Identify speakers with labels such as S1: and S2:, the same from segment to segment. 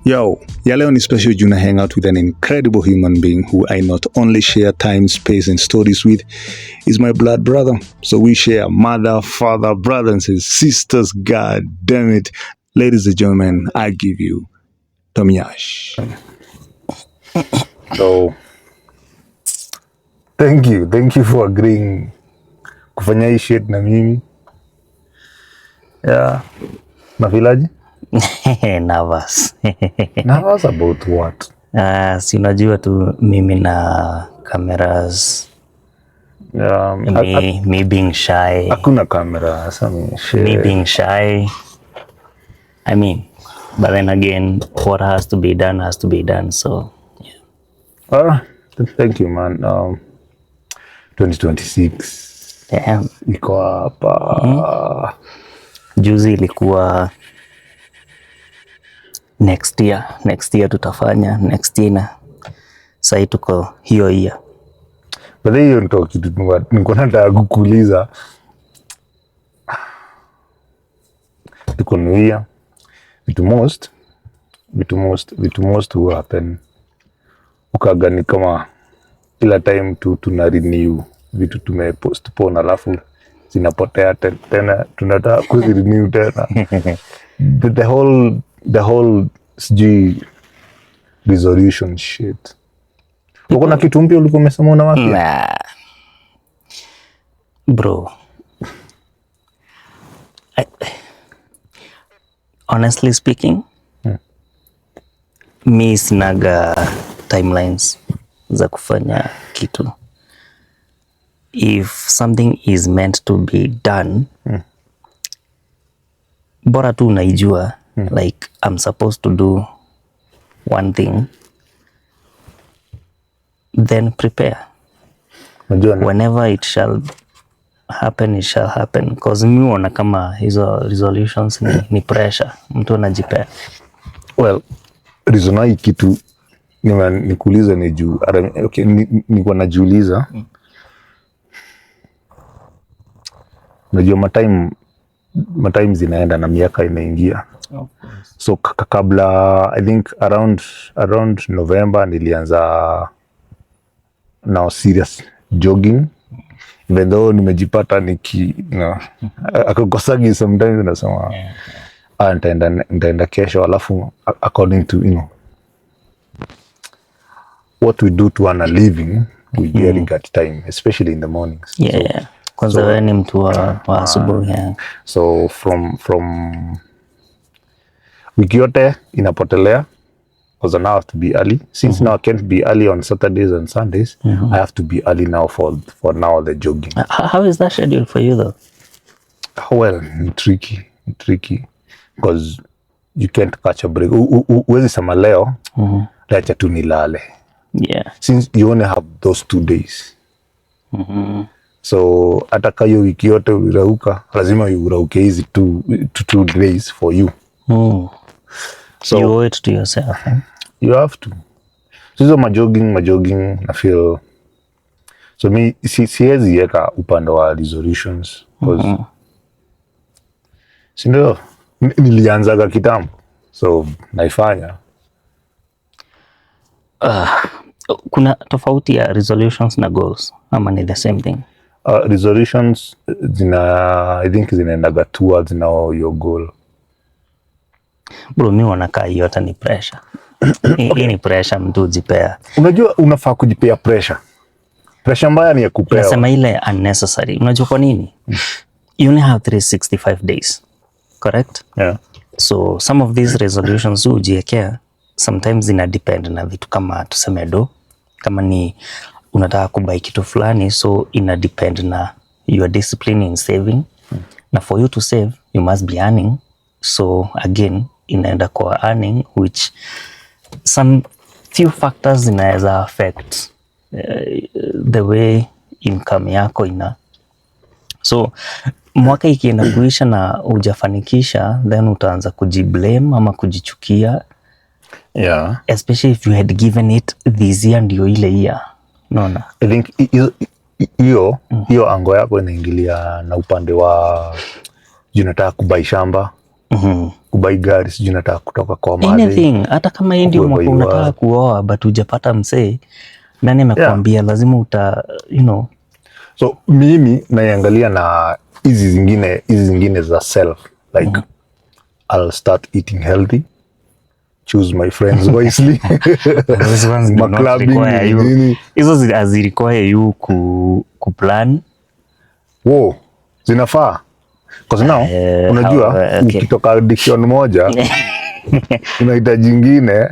S1: Yo, ya leo ni special juu na hang out with an incredible human being who I not only share time, space and stories with, is my blood brother. So we share mother, father, brothers and sisters. God damn it. Ladies and gentlemen, I give you Tommy Ash. So, thank you. Thank you for agreeing kufanya hii shit na mimi. Yeah. Unafeel aje?
S2: Nervous.
S1: Nervous about what?
S2: Si unajua tu mimi na cameras. Me being shy.
S1: Hakuna kamera. Some shit.
S2: Me being shy. I mean, but then again, what has to be done has to be done. So, yeah.
S1: Thank you, man. 2026.
S2: Damn.
S1: Iko hapa.
S2: Juzi ilikuwa next year. Next year tutafanya. Next year na sahii tuko hiyo year.
S1: But hiyo ndio kitu nilikuwa nataka kukuuliza. Tuko new year. Vitu most will happen. Ukaga ni kama kila time tu tuna renew vitu tume postpone alafu zinapotea tena tunataka kuzirenew tena. The whole sijui resolution shit. Uko na kitu mpya ulikuwa umesema una wapi?
S2: Nah. Bro. Honestly speaking, mi sinaga timelines za kufanya kitu. If something is meant to be done, bora tu unaijua, like I'm supposed to do one thing, then prepare.
S1: Unajua
S2: Whenever it shall happen, it shall happen, 'cause mi huona kama hizo resolutions ni pressure mtu anajipea.
S1: Well, reason hii kitu nikuulize ni juu okay, nilikuwa najiuliza, unajua matime zinaenda na miaka inaingia, so kabla, I think around November nilianza now serious jogging, even though nimejipata niki akakosagi sometimes nasema, "Ah, nitaenda kesho," alafu according to what we do to earn a living, we barely got time, especially in the mornings.
S2: Yeah. Kwanza wewe ni mtu wa asubuhi, yeah.
S1: So from wiki yote inapotelea because now I have to be early. Since now I can't be early on Saturdays and Sundays, I have to be early now for now the jogging.
S2: How is that schedule for you though?
S1: Well, ni tricky, ni tricky because you can't catch a break. Huwezi sema leo acha tu nilale. Since you only have those 2 days. So hata ka hiyo wiki yote urauka, lazima urauke hizi 2 days for you. So
S2: You owe it to yourself, eh?
S1: You have to. So hizo majogging na feel so mi siwezi weka upande wa resolutions 'cause si ndio nilianzaga kitambo, so naifanya.
S2: Kuna tofauti ya resolutions na goals ama ni the same thing?
S1: Resolutions zina, I think zinaendaga towards now your goal.
S2: Bro, mi wanakaa hiyo hata ni pressure. Hii ni pressure mtu hujipea.
S1: Unajua unafaa kujipea pressure. Pressure mbaya ni ya kupewa.
S2: Nasema ile unnecessary. Unajua kwa nini? You only have 365 days, correct?
S1: Yeah.
S2: So some of these resolutions hujiekea sometimes ina depend na vitu kama tuseme do, kama ni unataka kubuy kitu fulani, so ina depend na your discipline in saving, na for you to save you must be earning, so again inaenda kwa earning, which some few factors zinaweza affect the way income yako ina. So mwaka ikienda kuisha na hujafanikisha, then utaanza kujiblame ama kujichukia, especially if you had given it this year ndio ile year, unaona?
S1: I think hiyo angle yako inaingilia na upande wa juu nataka kubuy shamba. Kubuy gari, sijui nataka kutoka kwa madhe.
S2: Anything, hata kama hii ndio
S1: Whoever
S2: mwaka
S1: you
S2: unataka
S1: are.
S2: Kuoa but hujapata msee, nani amekuambia lazima uta you know
S1: So mimi naiangalia na hizi zingine za self, like I'll start eating healthy, choose my friends wisely.
S2: Those ones do not
S1: Maclubbing,
S2: require you.
S1: Nini.
S2: Hizo hazirequire you ku plan.
S1: Wo zinafaa. 'Cause now unajua
S2: okay.
S1: ukitoka addiction moja, unahitaji ingine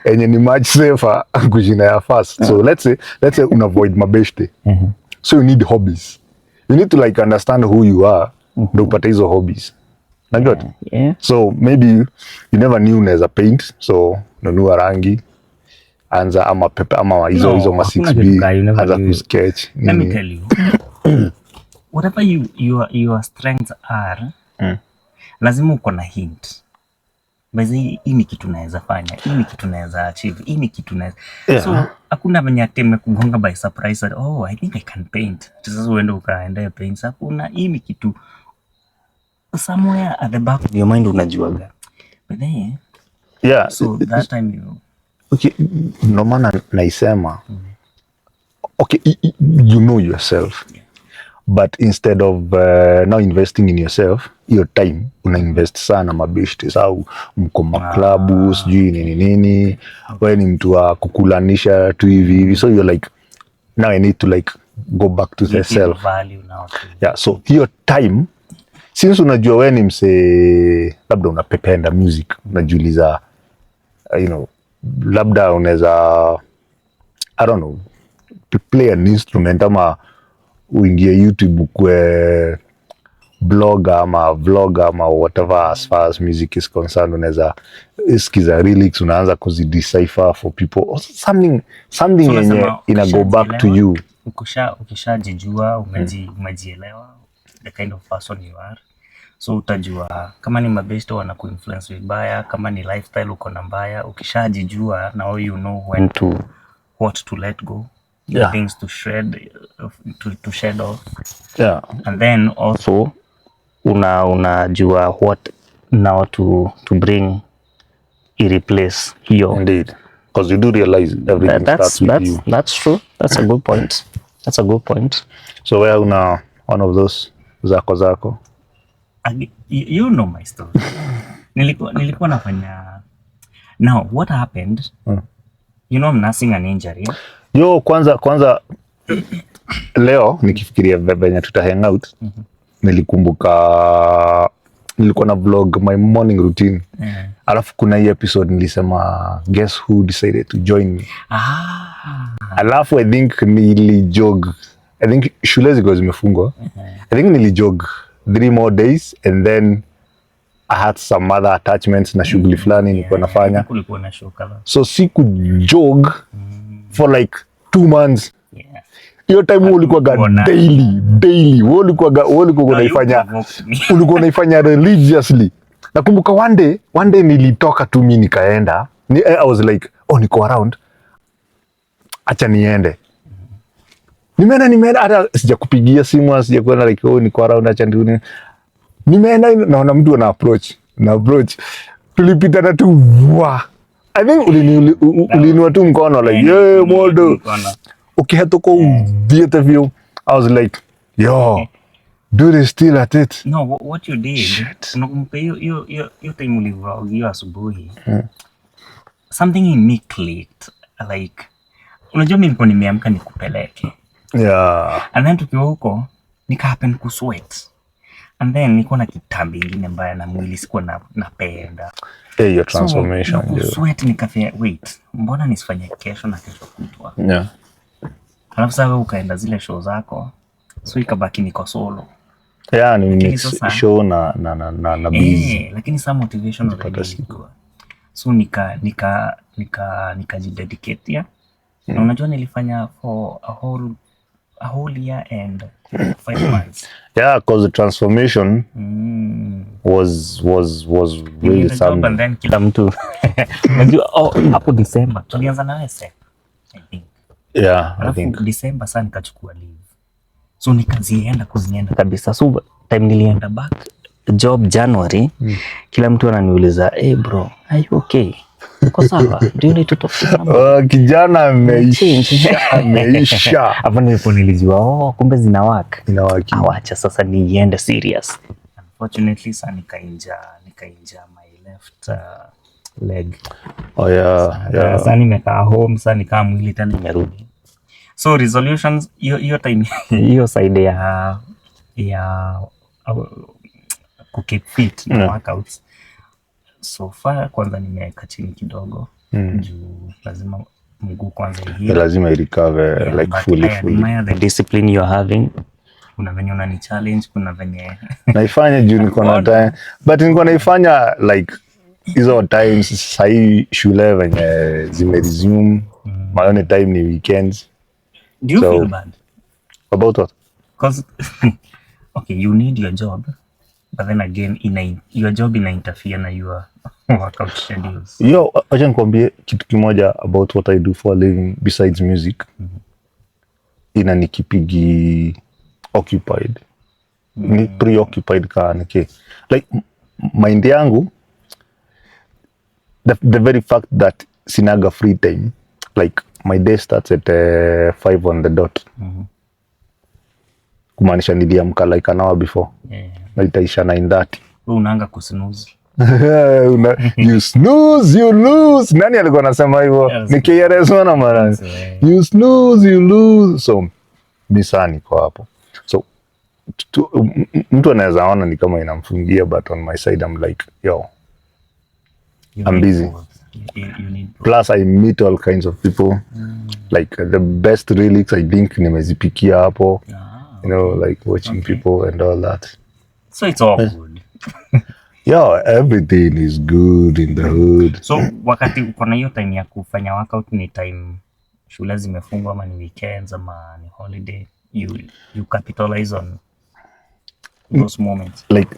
S1: enye ni much safer kushinda ya first. So let's say una avoid mabeshte, so you need hobbies. You need to like understand who you are ndo upate hizo hobbies. Najua.
S2: Yeah.
S1: So maybe you never knew unaweza paint, so nunua rangi, anza, ama pepe, ama hizo
S2: No,
S1: hizo ma
S2: hakuna
S1: 6B,
S2: kitu kaa you never
S1: anza
S2: knew.
S1: Kusketch
S2: Let me
S1: nini.
S2: tell you, whatever your strengths are, lazima uko na hint. By the way, hii ni kitu naweza fanya, hii ni kitu naweza achieve, hii ni kitu naweza. So hakuna venye ati imekugonga by surprise that, "Oh, I think I can paint." Ati sasa uende ukaendea paints. Hakuna, hii ni kitu somewhere at the back of your mind unajuaga. But then, so that time you
S1: Okay, ndo maana naisema, okay, you know yourself, but instead of now investing in yourself, hiyo time una invest sana mabeshtes au mko maklabu, sijui nini nini, we ni mtu wa kukulanisha tu hivi hivi, so you're like, "Now I need to like go back to the
S2: Give
S1: self."
S2: value now to
S1: Yeah, so hiyo time, since unajua we ni msee labda unapependa music, unajiuliza, labda unaweza, I don't know, play an instrument ama uingie YouTube ukue blogger ama vlogger ama whatever. As far as music is concerned, unaweza sikiza lyrics, unaanza kuzidecipher for people or something something
S2: So
S1: yenye
S2: unasema
S1: ina go back to
S2: ukishajielewa,
S1: you.
S2: Ukishajijua, umejielewa the kind of person you are, so utajua kama ni mabeshte wanakuinfluence vibaya, kama ni lifestyle uko na mbaya. Ukishajijua, now you know when to what to let go, the things to shred, to shed off, and then also unajua what now to bring ireplace hiyo.
S1: Indeed, because you do realize everything
S2: That's
S1: starts with
S2: that's
S1: you.
S2: That's true. That's a good point. That's a good point.
S1: So where una one of those zako zako?
S2: You know my story. Nilikuwa nafanya. Now what happened? You know I'm nursing an injury.
S1: Yo, kwanza leo nikifikiria venye tuta hang out, nilikumbuka nilikuwa na vlog my morning routine. Alafu kuna hii episode nilisema, "Guess who decided to join me?" Alafu I think nilijog, I think shule zilikuwa zimefungwa, I think nilijog 3 more days and then I had some other attachments na shughuli fulani nilikuwa nafanya.
S2: Kulikuwa na show kadhaa.
S1: So siku jog for like 2 months. Hiyo time wewe ulikuwaga daily daily, wewe ulikuwa
S2: No, you
S1: unaifanya
S2: provoked me.
S1: Ulikuwa unaifanya religiously. Nakumbuka one day nilitoka tu mi nikaenda I was like, "Oh, niko around, acha niende." Nimeenda, hata sijakupigia simu, sijakuwa like, "Oh, niko around, acha ndio." Nimeenda, naona mtu ana approach na approach, tulipitana tu wa, I think uliinua tu mkono like, "Yeah, modo."
S2: Mkono.
S1: Ukihetoka uthiete biũ. I was like, "Yo, dude is still at it."
S2: No, what you did,
S1: Shit.
S2: unakumbuka hiyo time ulivlog hiyo asubuhi? Something in me clicked. Like, unajua mimi nilikuwa nimeamka nikupeleke. And then tukiwa huko, nika happen kusweat. And then nilikuwa na kitambi ingine mbaya na mwili sikuwa na, napenda.
S1: Hey, your transformation.
S2: So, kusweat nikafia, "Wait, mbona nisifanye kesho na kesho kutwa?" Alafu sasa wewe ukaenda zile show zako. So ikabaki niko solo.
S1: Yeah, ni
S2: Lakini
S1: mix show na busy.
S2: Eh, lakini saa motivation already
S1: Jipata siku.
S2: ilikuwa. So nika nikajidedicate, yeah. Na unajua nilifanya for a whole year and 5 months.
S1: Yeah, because the transformation was really
S2: Nilienda job
S1: something.
S2: and then kila mtu, unajua, oh, hapo December tulianza na wewe sep, I think.
S1: Yeah, I
S2: Alafu
S1: think.
S2: December saa nikachukua leave. So nikazienda kuzienda kabisa. So time nilienda back job January, kila mtu ananiuliza, "Hey bro, are you okay? Uko sawa? Do you need to talk to someone?"
S1: Oh, kijana
S2: Change.
S1: ameisha, ameisha.
S2: Hapo ndipo nilijua, oh, kumbe zina work.
S1: Inawaki.
S2: Awacha sasa niende serious. Unfortunately sa nikainjure my left leg.
S1: Oh yeah.
S2: Sasa nimekaa home, sasa nikaa mwili tena imerudi. So resolutions, hiyo hiyo time, hiyo side ya kukeep fit na workouts, so far kwanza nimeweka chini kidogo juu lazima mguu kwanza iheal.
S1: Lazima irecover.
S2: Yeah,
S1: like
S2: but
S1: fully
S2: I
S1: fully.
S2: admire the discipline you're having. Kuna venye unani challenge, kuna venye
S1: Naifanya juu niko na time, but niko naifanya like hizo times sahii shule venye zime resume, my only time ni weekends.
S2: Do you
S1: So-
S2: feel bad?
S1: About what?
S2: Because okay, you need your job, but then again your job ina interfere na your workout schedules.
S1: Yo, acha nikwambie kitu kimoja about what I do for a living besides music. Inanikeepigi occupied, ni preoccupied ka niki like mind yangu, the very fact that sinaga free time, like my day starts at 5 on the dot, kumaanisha niliamka like an hour before na itaisha 9:30.
S2: Wewe unaanga kusnooze.
S1: You snooze you lose. Nani alikuwa anasema hivyo?
S2: Yes.
S1: Ni KRS One mara.
S2: Eh.
S1: You snooze you lose. So mi saa niko hapo, so mtu anaweza ona ni kama inamfungia, but on my side I'm like, yo,
S2: You
S1: I'm
S2: need
S1: busy.
S2: both. You need both.
S1: Plus I meet all kinds of people, like the best lyrics I think nimezipikia hapo.
S2: Ah,
S1: Like watching people and all that.
S2: So it's all good.
S1: Yo, everything is good in the hood.
S2: So wakati uko na hiyo time ya kufanya workout, ni time shule zimefungwa ama ni weekends ama ni holiday, you capitalize on those moments?
S1: Like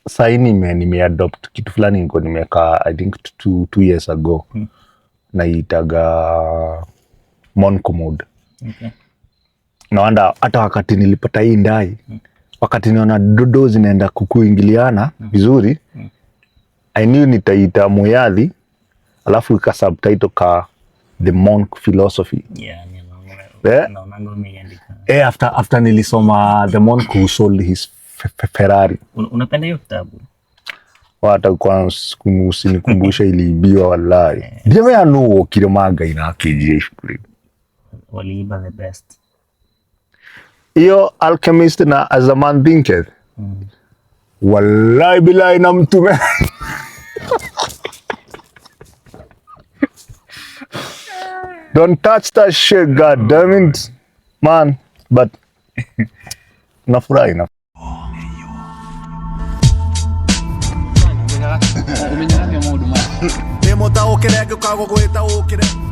S1: sahi nimeadopt kitu fulani niko nimeka, I think 2 years ago, naitaga monk mode. Nawanda hata wakati nilipata hii ndai, wakati niona dodo zinaenda kukuingiliana vizuri, I knew nitaita Muyadhi, alafu ka subtitle ka The Monk Philosophy.
S2: Yeah,
S1: Eh?
S2: Naonanga umeiandika.
S1: Eh, after nilisoma The Monk Who Sold His Ferrari.
S2: Unapenda hiyo kitabu?
S1: Hata kwa usinikumbusha iliibiwa, wallahi ndiamenya nũ wokire mangai na akĩnjia ibuku rĩu.
S2: Waliiba the best.
S1: Hiyo Alchemist na As a Man Thinketh, wallahi bilahi na mtume. Don't touch that shit, god damn it, man. But nafurahi na
S3: Nä må taå kä re ngä kaga gå gwä ta å kä re.